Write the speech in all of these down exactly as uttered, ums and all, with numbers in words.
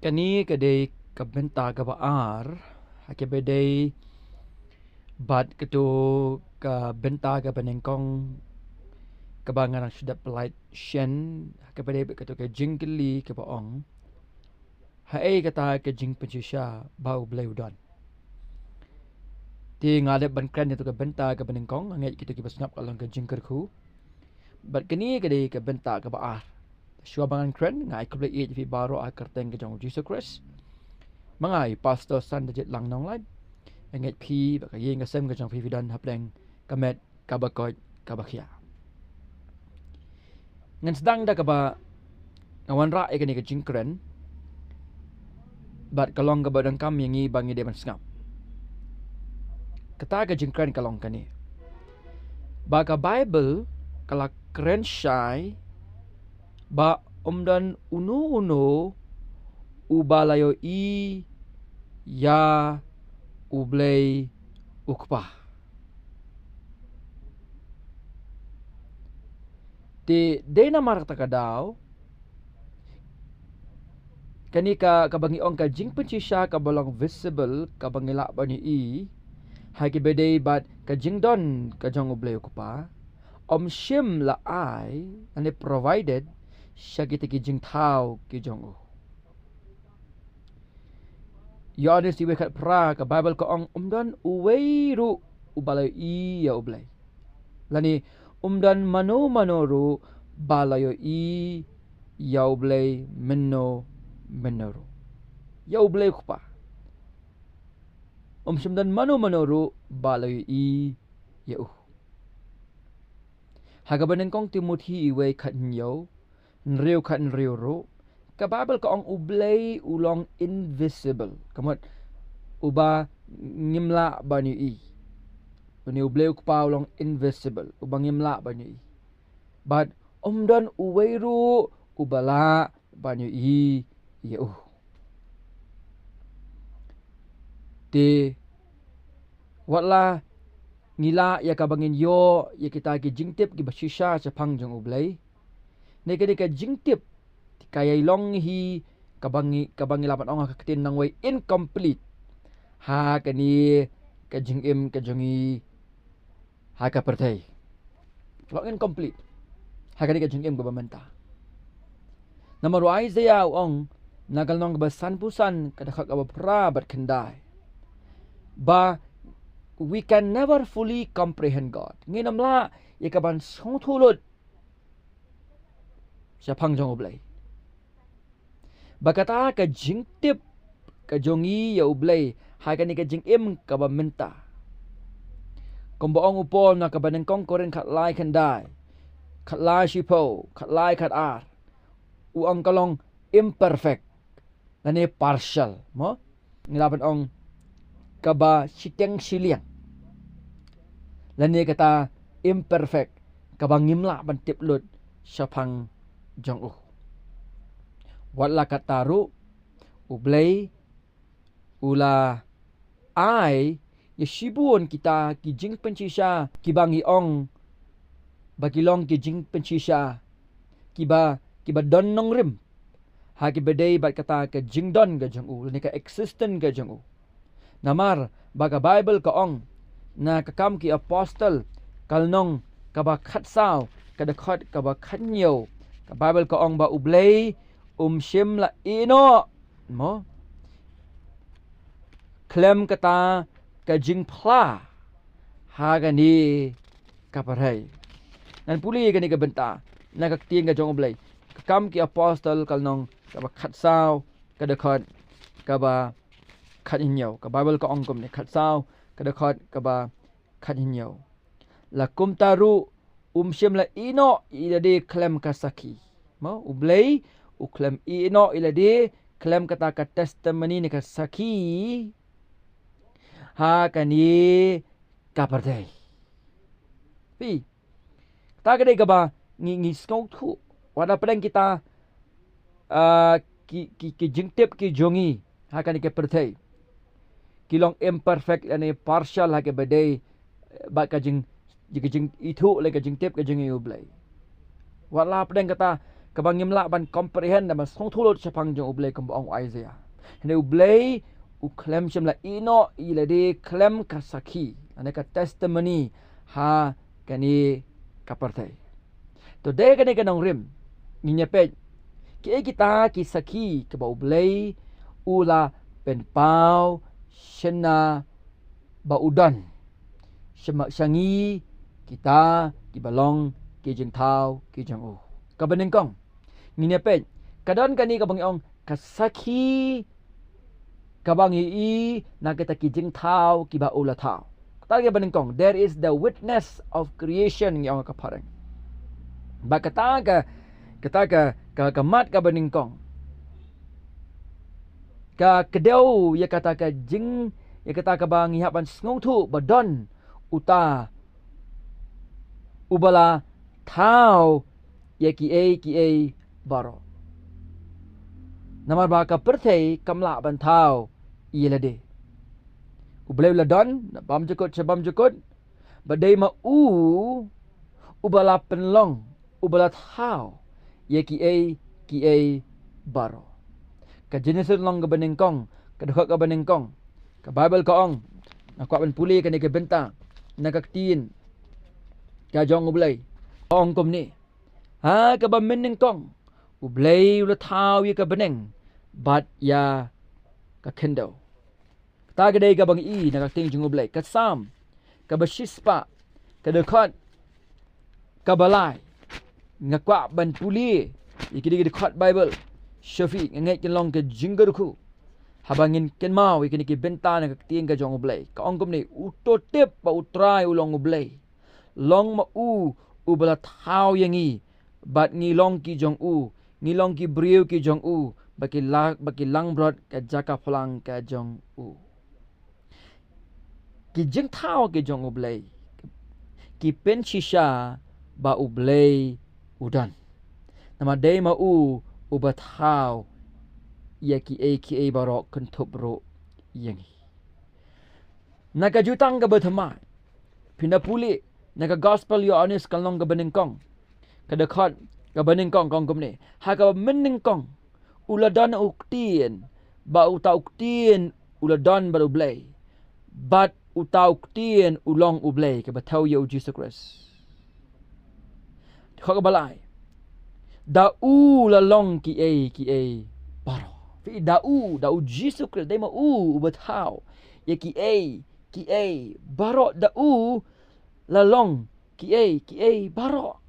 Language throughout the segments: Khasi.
Kane ka dei ka bynta kaba ar ha kaba ïadei bad kato ka bynta kaba nyngkong kaba nga dang shu dep pyllait shen ha kaba ïadei bad kato ka jingkylli kaba ong, haei kata ka jingpynshisha ba U Blei u don? Te nga dep ban kren ïa kato ka bynta kaba nyngkong, nga ngeit kito kiba sngap ka long ka jingkyrkhu. Bad kane ka dei ka bynta kaba ar. Shuwa ba ngan kren, nga ai khublei ïa phi baroh ha ka kyrteng ka jong U Jisu Khrist. Ma nga i Pastor Sanderjit Langnonglait. Nga ngeit phi bad ka ïing ka sem ka jong phi phi don hapdeng ka met kaba koit kaba khia. Ngan sdang da kaba nga wanrah ïa kane ka jingkren bad ka long kaba donkam ïa ngi ba ngi dei ban sngap. Kata ka jingkren ka long kane, ba ka Baibl ka la kren shai ba ym don uno uno uba la ïohi ïa U Blei U Kpa. Te dei namar kata ka daw, kane ka, kaba ngi ong ka jingpynshisha kaba long visible, kaba ngi lah ban ïohi ha kaba ïadei bad ka jingdon ka jong U Blei U Kpa, ym shym la ai, lane provided, sha kita ki jingthaw ki jong u. Ïoannis wei khatphra, ka Baibl ka ong, ym don uwei ruh uba la ïohi ïa U Blei. Lane ym don mano mano ruh ba la ïohi ïa U Blei mynno mynno ruh. Ïa U Blei U Kpa. Ym shym don mano mano ruh ba la ïohi ïa u. Ha kaba nyngkong Timothi wei khathynñiew, hynriew khathynriew ruh, ka Baibl ka ong U Blei u long invisible. Ka mut uba ngim lah ban ïohi. Une U Blei U Kpa u long invisible, uba ngim lah ban ïohi. Bad ym don uwei ruh uba lah ban ïohi ïa u. Te wat la ngi lah ïa kaba ngin ïoh ïa kita ki jingtip kiba shisha shaphang jong U Blei, ne kane ka jingtip ka ïai long hi kaba ngi, kaba ngi lah ban ong ha ka ktien nongwei incomplete ha kane ka jingim ka jong ngi ha ka pyrthei. Long incomplete ha kane ka jingim kaba mynta. Namar u Isaiah u ong na ka lynnong kaba sanphew san, ka dkhot kaba phra bad khyndai, ba we can never fully comprehend God. Ngin ym lah ïa kaban sngewthuh lut shaphang jong U Blei. Ba kata ka jingtip ka jong ngi ïa U Blei ha kane ka jingim kaba mynta, kumba ong u Paul na kaba nyngkong Korinth khatlai khyndai, khatlai shiphew, khatlai khatar, u ong ka long imperfect lane partial, mo? Ngi lah ban ong kaba shiteng shiliang, lane kata imperfect, kaba ngim lah ban tip lut shaphang jong u. Wat la katta ruh, U Blei u la ai ïa shibun kita ki jingpynshisha kiba ngi ong ba ki long ki jingpynshisha kiba, kiba don nongrim ha kaba ïadei bad kata ka jingdon ka jong u, lane ka existence ka jong u. Namar ba ka Baibl ka ong na ka Kam ki Apostol ka lynnong kaba khatsaw, ka dkhot kaba khathynñiew, ka Baibl ka ong ba U Blei um shym la ïehnoh, mo, khlem kata ka jingphla ha kane ka pyrthei. Ngan pule kane ka bynta na ka ktien ka jong U Blei, ka Kam ki Apostol ka lynnong kaba khatsaw, ka dkhot kaba khathynñiew. Ka Baibl ka ong kumne, khatsaw, ka dkhot kaba khathynñiew. La kumta ruh um shym la ïehnoh ïa lade khlem ka sakhi. Mo, U Blei u khlem ïehnoh ïa lade khlem kata ka testimony ne ka sakhi ha kane ka pyrthei. Phi, kata ka dei kaba ngi, ngi sngewthuh wat la pdeng kita, ah, ki, ki, ki jingtip ki jong ngi ha kane ka pyrthei ki long imperfect lane partial ha kaba ïadei bad ka jing, ka jingithuh lane ka jingtip ka jong ngi ïa U Blei. Wat la pdeng kata kaba ngim lah ban comprehend, da ban sngewthuh lut shaphang jong U Blei, kumba ong u Isaiah. Hynrei U Blei u khlem shym la ïehnoh ïa lade khlem ka sakhi, lane ka testimony ha kane ka pyrthei. To, da kane ka nongrim ngin ïa peit kiei kita ki sakhi kiba U Blei u la pynpaw shynna ba u don sha ma-, sha ngi kita kiba long ki jingthaw ki jong u. Kaba nyngkong, ngin ïa peit, ka don kane kaba ngi ong ka sakhi kaba ngi ïohi na kita ki jingthaw kiba u la thaw. Kata kaba nyngkong, there is the witness of creation, ngi ong ha ka phareng. Bad kata ka, kata ka, ka, ka mat kaba nyngkong ka kdew ïa kata ka jing, ïa kata kaba ngi hap ban sngewthuh ba don uta uba la thaw ïa kiei kiei baroh. Namar ba ka pyrthei kam lah ban thaw ïa lade. U Blei u la don na bymjukut sha bymjukut, bad dei ma u uba la pynlong, uba la thaw ïa kiei kiei baroh. Ka Genesis lynnong kaba nyngkong, ka dkhot kaba nyngkong, ka Baibl ka ong, nga kwah ban pule kane ka bynta na ka ktien ka jong U Blei. Ka ong kumne: Ha kaba mynnyngkong U Blei u la thaw ïa ka bneng bad ïa ka khyndew. Kata ka dei kaba ngi ïohi na ka ktien jong U Blei. Ka Salm kaba shispah, ka dkhot kaba lai. Nga kwah ban pule ïa kine ki dkhot Baibl sha phi, nga ngeit kin long ka jingkyrkhu haba ngin kynmaw ïa kine ki bynta na ka ktien ka jong U Blei. Ka ong kumne: Uto tip ba U Trai u long U Blei. Long ma u uba la thaw ïa ngi, bad ngi long ki jong u, ngi long ki briew ki jong u, ba ki la-, ba ki langbrot ka jaka phlang ka jong u. Ki jingthaw ki jong U Blei ki pynshisha ba U Blei u don. Namar dei ma u uba thaw ïa kiei kiei baroh, kynthup ruh ïa ngi. Na ka Jutang kaba thymmai, phin da pule na ka Gospel Ïoannis ka lynnong kaba nyngkong, ka dkhot kaba nyngkong, ka ong kumne: Ha kaba mynnyngkong u la don U Ktien, bad uta U Ktien u la don bad U Blei, bad uta U Ktien u long U Blei. Kaba thew ïa U Jisu Khrist. Dkhot kaba lai: Da u la long kiei kiei baroh. Phi, da u, da U Jisu Khrist, dei ma u uba thaw ïa kiei kiei baroh. Da u la long kiei kiei baroh.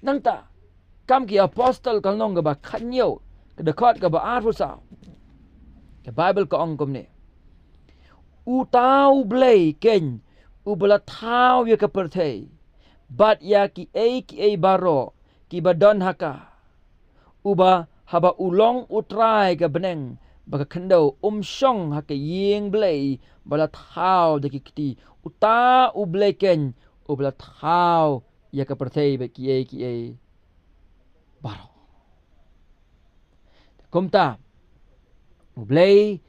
Nangta Kam ki Apostol ka lynnong kaba khathynñiew, ka dkhot kaba arphew saw, ka Baibl ka ong kumne: Uta U Blei keiñ uba la thaw ïa ka pyrthei bad ïa kiei kiei baroh kiba don ha ka, uba haba u long U Trai ka bneng bad ka khyndew, um shong ha ka ïing Blei ba la thaw da ki kti. Uta U Blei keiñ uba la thaw ïa ka pyrthei bad kiei kiei baroh. Kumta U Blei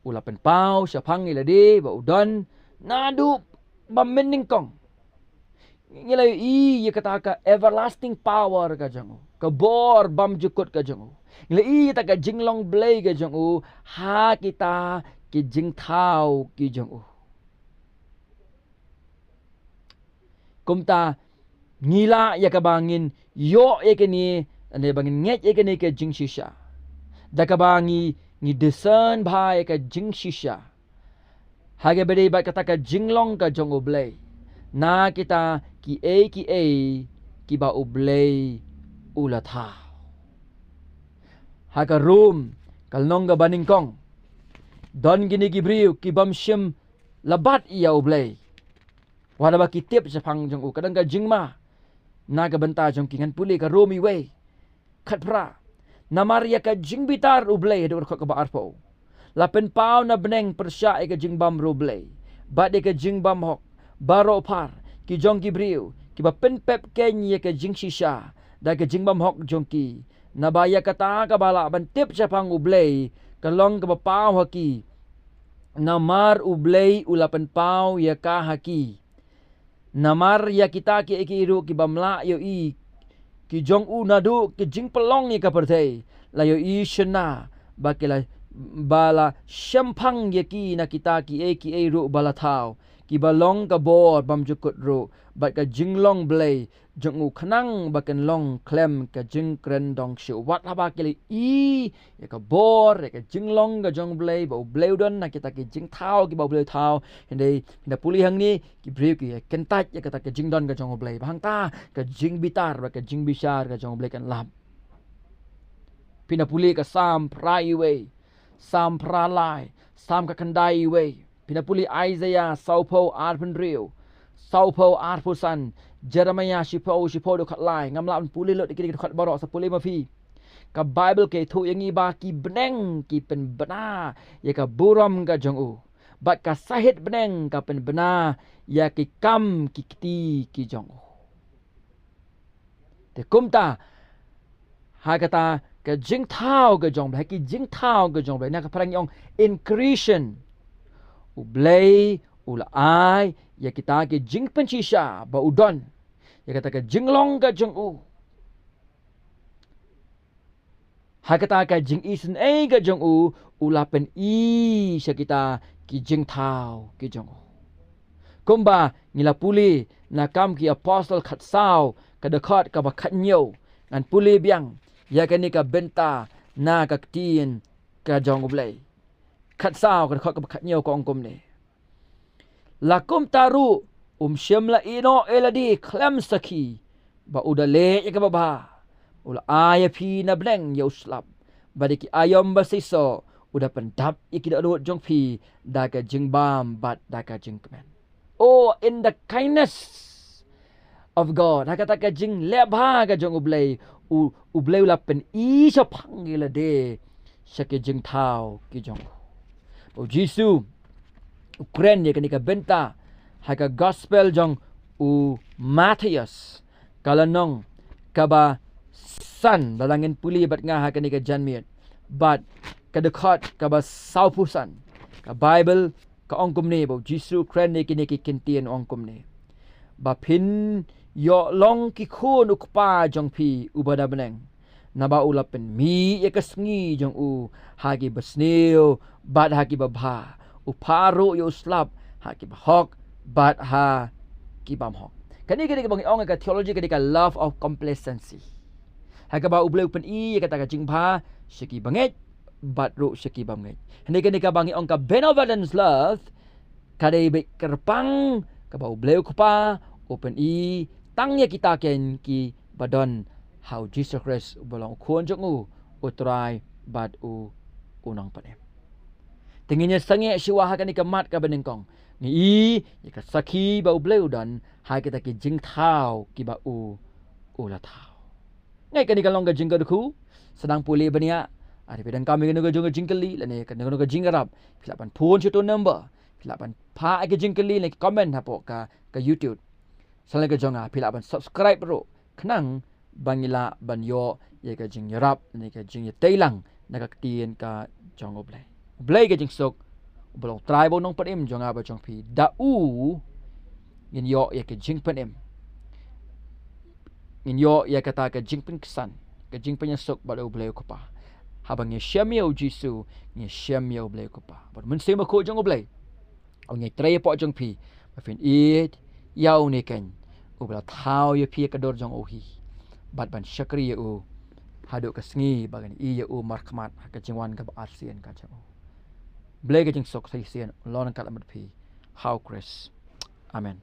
u la pynpaw shaphang ïa lade ba u don naduh ba mynnyngkong. Ngi la ïohi ïa kata ka everlasting power ka jong u, ka bor bymjukut ka jong u. Ngi la ïohi ïa kata ka jinglong Blei ka jong u ha kita ki jingthaw ki jong u. Kumta ngi lah ïa kaba ngin ïoh ïa kane, ne ba ngin ngeit ïa kane ka jingshisha, da kaba ngi, ngi discern bha ïa ka jingshisha ha kaba ïadei bad kata ka jinglong ka jong U Blei na kita kiei kiei kiba U Blei u la thaw. Ha ka Rom ka lynnong kaba nyngkong, don kine ki briew ki bym shym la bat ïa U Blei, wat haba ki tip shaphang jong u. Ka don ka jingma na ka bynta jong ki. Ngan pule ka Rom wei, khatphra: Namar ïa ka jingbitar U Blei, haduh ka dkhot kaba arphew, la pynpaw na bneng pyrshah ïa ka jingbymriewblei bad ïa ka jingbymhok baroh phar ki jong ki briew, kiba pynpep keiñ ïa ka jingshisha da ka jingbymhok jong ki, naba ïa kata kaba lah ban tip shaphang U Blei ka long kaba paw ha ki, namar U Blei u la pynpaw ïa ka ha ki. Namar ïa kita kiei kiei ruh ki bym lah ïohi ki jong u naduh ki jingpynlong ïa ka pyrthei, la ïohi shynna ba ki la, ba la shemphang ïa ki na kita kiei kiei ruh ba la thaw, kiba long ka bor bymjukut ruh bad ka jinglong Blei jong u, khnang ba kin long khlem ka jingkren dong shuh. Wat haba ki la i ïa ka bor, ïa ka jinglong ka jong u Blei, ba u Blei u don na kita ki jingthaw kiba u Blei u thaw, hynrei, hynda pule hangne, ki briew ki ïa kyntait ïa kata ka jingdon ka jong u Blei. Ba hangta ka jingbitar, ba ka jingbishar ka jong u Blei kan lap. Phin da pule ka Salm phra uwei, Salm phra lai, Salm khatkhyndai uwei. Phin da pule Isaiah sawphew arphew hynriew, sawphew arphew san, Jeremiah shiphew, shiphew dkhot lai. Ngam lah ban pule lut ïa ki dkhot baroh, sa pule ma phi. Ka Baibl ka ïathuh ïa ngi ba ki bneng ki pynbna ïa ka burom ka jong u, bad ka sahit bneng ka pynbna ïa ki kam ki kti ki jong u. Te kumta, ha kata ka jingthaw ka jong u Blei, ha ki jingthaw ka jong u Blei, na ka phareng ngi ong in creation, u Blei u la ai ïa kita ki jingpynshisha ba u don ïa kata ka jinglong ka jong u. Ha kata ka jingisynei ka jong u, u la pyni sha kita ki jingthaw ki jong u. Kumba ngi la pule na Kam ki Apostol khatsaw, ka dkhot kaba khathynñiew, ngan pule biang ïa kane ka bynta na ka ktien ka jong u Blei. Khatsaw, ka dkhot kaba khathynñiew, ka ong kumne: La kumta ruh, um shym la ïehnoh ïa lade khlem sakhi, ba u da leh ïa kaba bha. U la ai ïa phi na bneng ïa u slap, bad ïa ki aïom ba seisoh u da pyndap ïa ki dohnud jong phi da ka jingbam bad da ka jingkmen. Oh, in the kindness of God, ha kata ka jingleh bha ka jong u Blei, u, u Blei u la pyni shaphang ïa lade sha ki jingthaw ki jong u. U Jisu u kren ïa kane ka bynta ha ka Gospel jong u Mathaios, ka lynnong kaba san, lada ngin pule bad nga ha kane ka janmiet, bad ka dkhot kaba sawphew san. Ka Baibl ka ong kumne, ba u Jisu u kren ïa kine ki kyntien, u ong kumne: Ba phin ïoh long ki khun u Kpa jong phi uba na bneng, naba u la pynmih ïa ka sngi jong u ha ki basniew bad ha ki babha, u phah ruh ïa u slap ha ki bahok bad ha ki bymhok. Kane, kane kaba ngi ong ha ka theology, kane ka love of complacency, ha kaba u Blei u pyni ïa kata ka jingbha sha ki bangeit bad ruh sha ki bymngeit. Hynrei kane kaba ngi ong ka benevolence love, ka dei beit kyrpang kaba u Blei u Kpa u pyni tang ïa kita ken kiba don ha u Jisu Khrist uba long u Khun jong u, u Trai bad u, u Nongpynim. Te ngin ïa sangeh shuwa ha kane ka mat kaba nyngkong, ngi i ïa ka sakhi ba u Blei u don ha kita ki jingthaw kiba u, u la thaw. Nga ngeit kane ka long ka jingkyrkhu. Sdang pule bniah. Lada phi donkam ïa kano ka jong ka jingkylli lane kano ka jingïarap, phi lah ban phone sha uto u number, phi lah ban phah ïa ka jingkylli lane comment hapoh ka, ka YouTube. Sa lane ka jong nga, phi lah ban subscribe ruh, khnang ba ngi lah ban ïoh ïa ka jingïarap lane ka jingïatei lang na ka ktien ka jong u Blei. U Blei ka jingsuk, uba long u Trai bad u Nongpynim jong nga bad jong phi, da u ngin ïoh ïa ka jingpynim, ngin ïoh ïa kata ka jingpynksan, ka jingpynïasuk bad u Blei u Kpa. Haba ngi shem ïa u Jisu, ngi shem ïa u Blei u Kpa. Bad u Mynsiem Bakhuid jong u Blei un ïatrei hapoh jong phi ba phin ïeit ïa une u Kpa uba la thaw ïa phi ha ka dur jong u hi, bad ban shakri ïa u haduh ka sngi ba ngin ïohi ïa u markhmat ha ka jingwan kaba arsien ka jong u. U Blei ka jingsuk sa shisien un long ryngkat bad phi ha u Khrist. Amen.